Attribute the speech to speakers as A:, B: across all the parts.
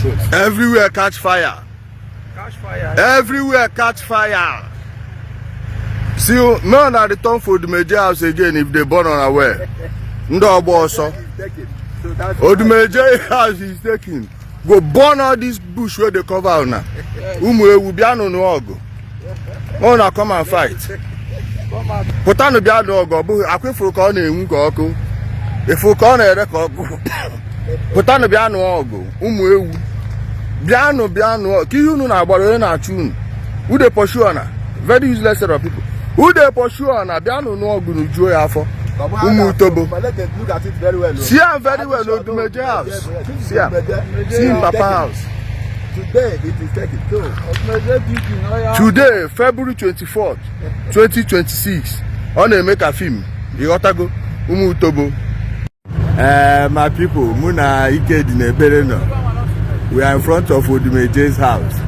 A: truth.
B: Everywhere catch fire.
A: Catch fire.
B: Everywhere catch fire. See, none are return for the major house again if they burn unaware. No also. The major house is taking. Go burn all this bush where they cover now. Will be no ogo. Oh, come and fight. Putano be no ogo. I quit for corner in Goko. If you corner record, Putano be no ogo. Biano, Kiyunu na Borona na tune. Who they pursue on? Very useless set of people. Who they pursue on? Biano no gunu joy afo. Umutobo.
A: Look at it very well.
B: See him very well. No do major house. See him Papa house.
A: Today it is taken.
B: Today, February 24th, 2026. On a make a film. You gotta go. Umutobo. My people, Muna Ike Dine. We are in front of Udumeje's house.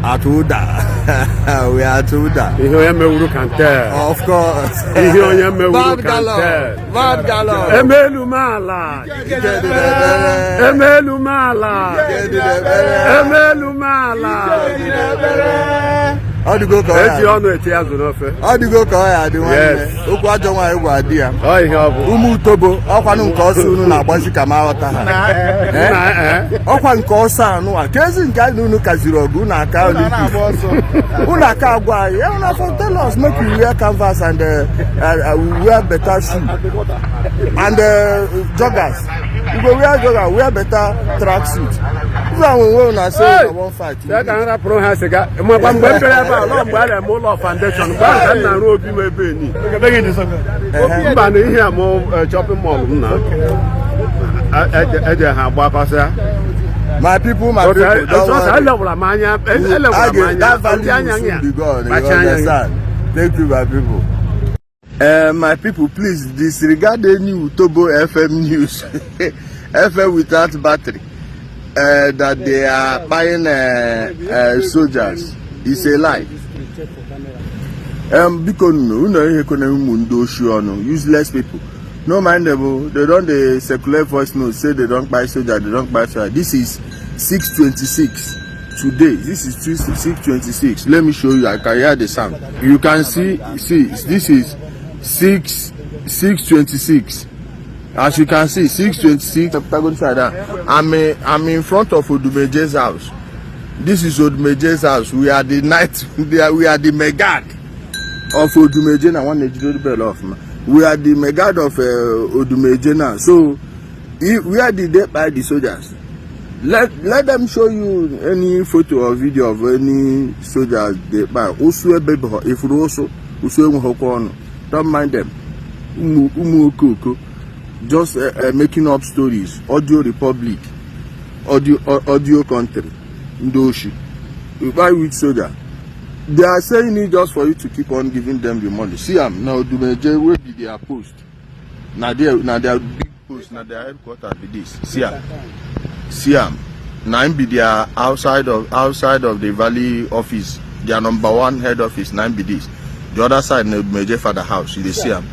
B: At Uda. We are at Uda. Of course. Bad galore. Bad galore.
A: Emelumala.
B: How do you go? How do you go? Yes. Umutobo. Okwanu nkosu na agbazi kama awata ha. Okwa nkosa no akezi nka no kazirogu na aka Olympic. Una aka agwa. You na for tell us make we wear canvas and we wear better shoe. And joggers. We go wear joggers, wear better track suit. We won't say we won't fight.
A: That another pro has a guy. Foundation.
B: My people, don't worry. That value will be gone. You understand? Thank you, my people. My people, please disregard any Utobo FM news. FM without battery. That they are buying soldiers. It's a lie. Because useless people. No mind them. They don't circulate voice notes, say they don't buy soldiers, they don't buy soldiers. This is 6:26 today. This is 6:26. Let me show you. I can hear the sound. You can see this is 6:26. As you can see, 6:26. I'm in front of Odumeje's house. This is Odumeje's house. We are the night. We are the megad of Odumeje. I want to do the bell off. We are the megad of Odumeje now. So where did they buy the soldiers? Let them show you any photo or video of any soldiers they buy. Also, if you also don't mind them. Just making up stories. Audio Republic, audio country, Ndoshi. You buy with soldier. They are saying it just for you to keep on giving them the money. See them now. Odumeje, where did they post? Now they are big post. Now their headquarters be this. See them. Now be their outside of the Valley office. Their number one head office. Now be this. The other side, Odumeje father house. You see them.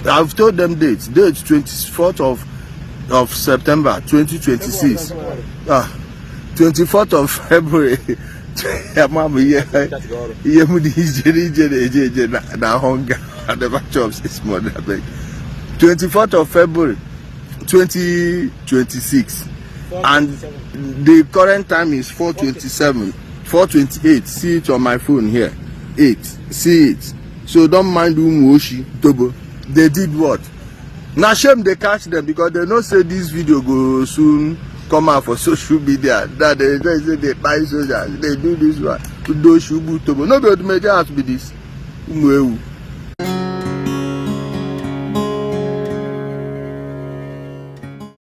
B: I've told them dates 24th of September 2026, 24th of February. 24th of February 2026, and the current time is 4:27, 4:28. See it on my phone here. 8. See it. So don't mind Umuoshi Tobo. They did what? Now shame they catch them because they know say this video go soon come out for social media. That they say they buy soldiers, they do this one. Udo Shubu Tobo. Nobody major has to be this. Umuewu.